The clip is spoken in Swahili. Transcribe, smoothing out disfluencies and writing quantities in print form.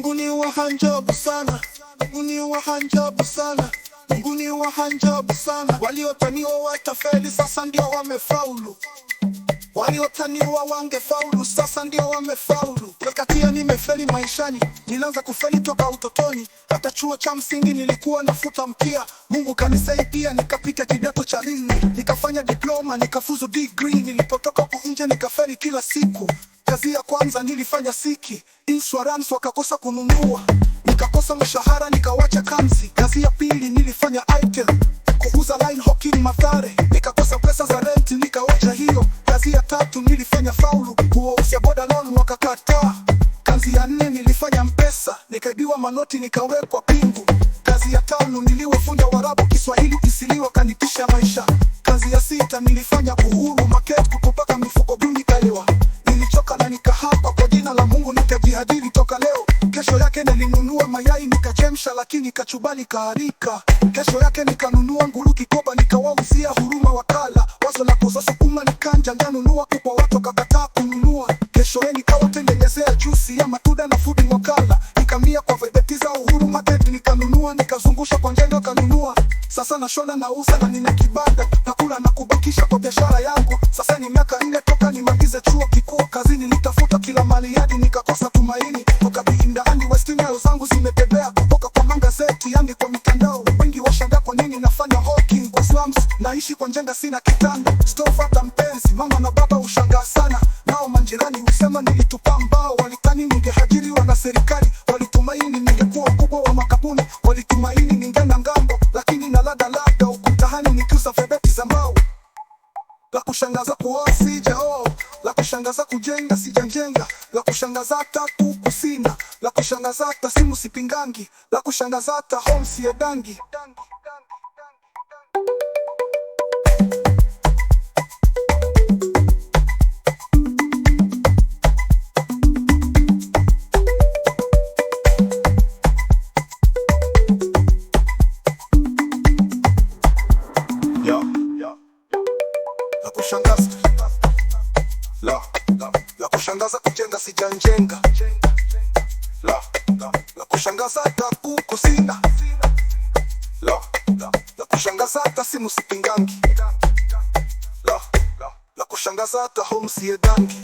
Mungu ni wa ajabu sana, Mungu ni wa ajabu sana, Mungu ni wa ajabu sana. Waliotaniwa watafeli, sasa ndio wamefaulu. Waliotaniwa wangefaulu, sasa ndio wamefaulu. Wakatia nimefeli maishani, nilianza kufeli toka utotoni. Hata chuo cha msingi nilikuwa nafuta mkia. Mungu kanisaidia, nikapita kidato cha nne, nikafanya diploma, nikafuzu degree. Nilipotoka huku nje nikafeli kila siku. Kazi ya kwanza nilifanya siki insurance, wakakosa kununua, nikakosa mshahara, nikawacha kazi. Kazi ya pili nilifanya itel kuuza line hockey Mathare, nikakosa pesa za rent, nikawacha hiyo. Kazi ya tatu nilifanya faulu kuwauzia boda loan, wakakataa. Kazi ya nne nilifanya mpesa, nikaibiwa manoti, nikawekwa pingu. Kazi ya tano niliwafunza Waarabu Kiswahili isili, wakanitisha maisha. Kazi ya sita nilifanya Uhuru Market kupaka mifuko buni kalewa. Nilichoka na nikahapa kwa jina la Mungu, nikajihadhiri toka leo. Kesho yake nilinunua mayai nikachemsha, lakini kachubali kaharika. Kesho yake nikanunua nguru kikoba, nikawauzia huruma wakala. Wazo la kuuza sukuma nikanja, njanunua kwa watu wakakataa kununua. Kesho yake nikawatengenezea juisi ya matunda na fudi wakala. Nikamia kwa vebeti za Uhuru Market nikanunua, nikazungusha kwa njendo kanunua. Sasa nashona nauza na nina kibanda, nakula na kubakisha kwa biashara yangu. Sasa ni miaka 4 toka nimalize chuo kikuu, kazini nitafuta kila mali hadi nikakosa tumaini. Toka biindaani West nyayo zangu zimetembea kutoka kwa magazeti yani kwa mitandao. Wengi washangaa kwa nini nafanya hawking kwa slums, naishi kwa njenga, sina kitanda, stove hata mpenzi. Mama na baba hushangaa sana, nao majirani husema nilitupa mbao. Walitani ningeajiriwa na serikali, walitumaini ningekuwa mkubwa wa makampuni, walitumaini ningeenda ngambo, lakini na lada lada ukutahani nikiuza vebeti za mbao. La kushangaza kuoa sijaoa, la kushangaza kujenga sijajenga, la kushangaza hata kuku sina, la kushangaza hata simu sipingangi, la kushangaza hata home siedangi. Yo, yo. La kushangaza la, la, la kushangaza kujenga sijajenga, la, la, la kushangaza hata kuku sina, la, la, la kushangaza hata simu sipingangi, la, la, la kushangaza hata home siedangi.